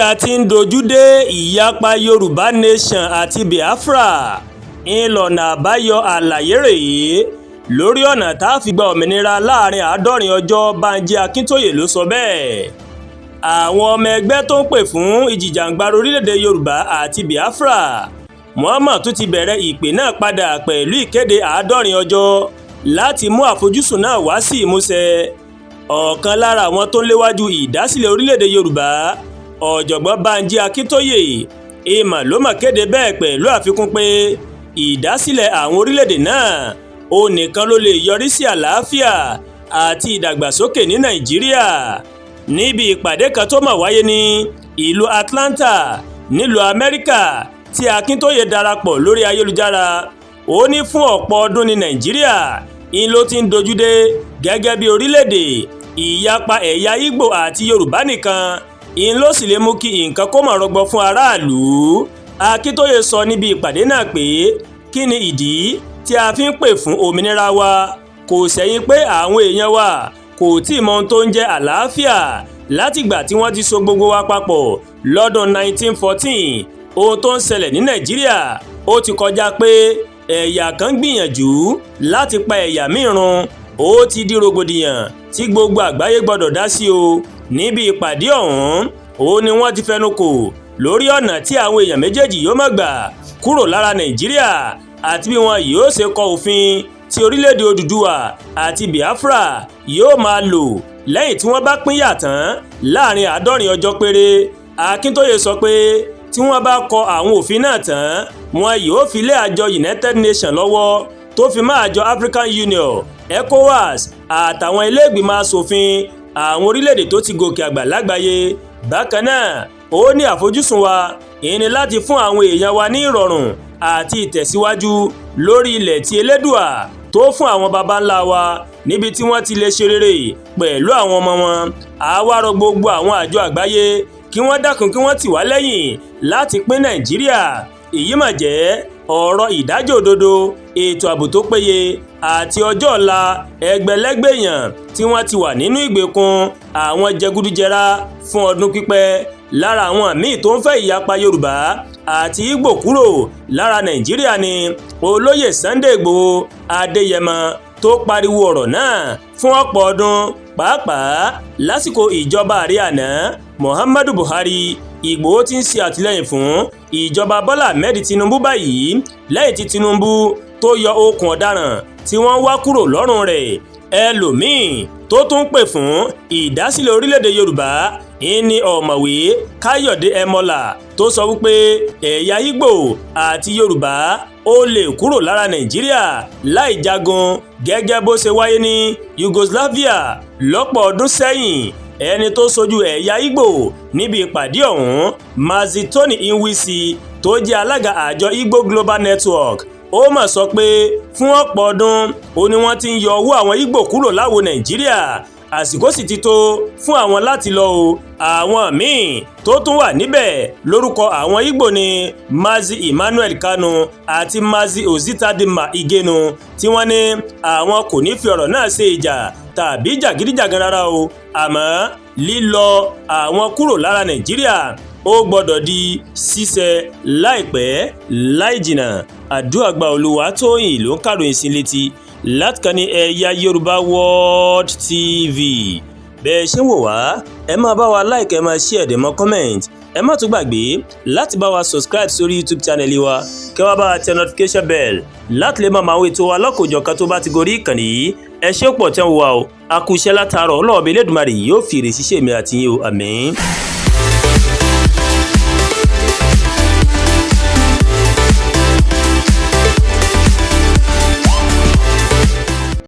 Nàìjíríà ti ń dojú dé ìyapa Yorùbá Nation àti Biafra ń lọ́nà àbáyọ. Àlàyé rèé lórí ọ̀nà tá a fi gba òmìnira láàrin 70 ọjọ́. Bánjí Akíntóyè ló sọ bẹ́ẹ̀. Àwọn ọmọ ẹgbẹ́ tó ń pè fún ìjìjàǹgbara orílẹ̀-èdè Yorùbá àti Biafra, Muhammad tún ti bẹ̀rẹ̀ ìpè náà padà pẹ̀lú ìkéde 70 ọjọ́ láti mú àfojúsùn náà wá sí ìmúṣẹ. Ọ̀kan lára àwọn tó ń léwájú ìdásílẹ̀ orílẹ̀-èdè Yorùbá, Ọ̀jọ̀gbọ́n Bánjí Akíntóyè ìmọ̀ ló mọ̀ kéde bẹ́ẹ̀, pẹ̀lú àfikún pé ìdásílẹ̀ àwọn orílẹ̀-èdè náà ó nìkan ló lè yọrí sí àlàáfíà àti ìdàgbàsókè ní Nàìjíríà. Níbi ìpàdé kan tó mọ̀ wáyé ní ìlú Atlanta nílùú Amẹ́ríkà tí Akíntóyè darapọ̀ lórí ayélujára, ó ní fún ọ̀pọ̀ ọdún ní Nàìjíríà ń ló ti ń dojú dé gẹ́gẹ́ bí orílẹ̀-èdè. Ìyapa ẹ̀yà Ìgbò àti Yorùbá nìkan ń ló sì lè mú kí nǹkan kó mọ̀ rọgbọ fún aráàlú. Akíntóyè sọ níbi ìpàdé náà pé kí ni ìdí tí a fi ń pè fún òmìnira wa? Kò sẹ́yìn pé àwọn èèyàn wa kò tí ì mọ ohun tó ń jẹ́ àlàáfíà látìgbà tí wọ́n ti so gbogbo wa papọ̀ lọ́dún 1914. Ohun tó ń ṣẹlẹ̀ ní Nàìjíríà, ó ti kọjá pé ẹ̀yà kan gbìyànjú láti pa ẹ̀yà míì run. Ó ti di rògbòdìyàn tí gbogbo àgbáyé gbọ́dọ̀ dá sí o. Níbi ìpàdé ọ̀hún, ó ní wọ́n ti fẹnu kò lórí ọ̀nà tí àwọn èèyàn méjèèjì yóò má gbà kúrò lára Nàìjíríà àti bí wọn yóò ṣe kọ òfin tí orílẹ̀-èdè Odùduwà àti Biafra yóò máa lò lẹ́yìn tí wọ́n bá pínyà tán láàrin 70 ọjọ́ péré. Akíntóyè sọ pé tí wọ́n bá kọ àwọn òfin náà tán, wọn yóò fi lé àjọ United Nations lọ́wọ́, tó fi mọ́ àjọ African Union, ECOWAS àtàwọn ilé-ìgbìmọ̀ asòfin àwọn orílẹ̀-èdè tó ti gòkè àgbà lágbàáyé. Bákan náà, ó ní àfojúsùn wa ìní láti fún àwọn èèyàn wa ní ìrọ̀rùn àti ìtẹ̀síwájú lórí ilẹ̀ tí Elédùà tó fún àwọn baba ńlá wa, níbi tí wọ́n ti lè ṣe rere pẹ̀lú àwọn ọmọ wọn. Àwa rọ gbogbo àwọn àjọ àgbáyé kí wọ́n dákun, kí wọ́n tì wá lẹ́yìn láti pín Nàìjíríà. Èyí mà jẹ́ ọ̀rọ̀ ìdájọ́ òdodo, ètò ààbò tó péye àti ọjọ́ ọ̀la ẹgbẹ̀lẹ́gbẹ̀ èèyàn tí wọ́n ti wà nínú ìgbèkùn àwọn jẹgúdújẹrá fún ọdún pípẹ́. Lára àwọn míì tó ń fẹ́ ìyapa Yorùbá àti Ìgbò kúrò lára Nàìjíríà ni Olóyè Sunday Ìgbòho Adéyẹmọ, tó pariwo ọ̀rọ̀ náà fún ọ̀pọ̀ ọdún, pàápàá lásìkò ìjọba ààrẹ àná Muhammadu Buhari. Ìgbòho ti ń ṣe àtìlẹ́yìn fún ìjọba Bọ́lá Ahmed Tinubu báyìí, lẹ́yìn tí Tinubu tó yọ okùn ọ̀daràn tí wọ́n wá kúrò lọ́rùn rẹ̀. Ẹlòmíín tó tún pè fún ìdásílẹ̀ orílẹ̀-èdè Yorùbá ìní Ọ̀mọ̀wé Káyọ̀dé Ẹmọ́là, tó sọ wípé ẹ̀yà Ìgbò àti Yorùbá ó lè kúrò lára Nàìjíríà láì jagun, gẹ́gẹ́ bó ṣe wáyé ní Yugoslavia lọ́pọ̀ ọdún sẹ́yìn. Ẹni tó ṣojú ẹ̀yà Ìgbò níbi ìpàdé ọ̀hún, Mazi Tony Nwisi, tó jẹ́ alága àjọ Igbo Global Network, ó mà sọ pé fún ọ̀pọ̀ ọdún ó ní wọ́n ti ń yọ owó àwọn Ìgbò kúrò láwo Nàìjíríà, àsìkò sì ti tó fún àwọn láti lọ o. Àwọn míì tó tún wà níbẹ̀ lórúkọ àwọn Ìgbò ní Mazi Emmanuel Kanu àti Mazi Ositadinma Igenu, tí wọ́n ní àwọn kò ní fi ọ̀rọ̀ náà ṣe ìjà tàbí jàgídíjàgan rárá o, àmọ́ lílọ àwọn kúrò lára Nàìjíríà ó gbọ́dọ̀ di ṣíṣe láìpẹ́ láì jìnnà. Àdúràgbà Olúwatóyìn ló ń kàròyìn sí létí látìkànnì Ẹ̀yà Yorùbá World TV. Bẹ́ẹ̀ ṣe ń wò wá, ẹ máa bá wa like, ẹ máa share, dẹ̀ mọ́ comment. Ẹ má tún gbàgbé láti bá wa subscribe sórí YouTube channel wa, kẹ́ wá bá wa tẹ notification bell láti lè máa mọ àwọn ètò wa lọ́kòjọ̀kan tó bá ti gorí ìkànnì yìí. Ẹ ṣé pọ̀ tẹ́ ń wá o. A kú iṣẹ́ látàárọ̀. Ọlọ́ọ̀bẹ Elédùmarè yóò fi èrè ṣiṣẹ́ mi àti yín o. Àmín.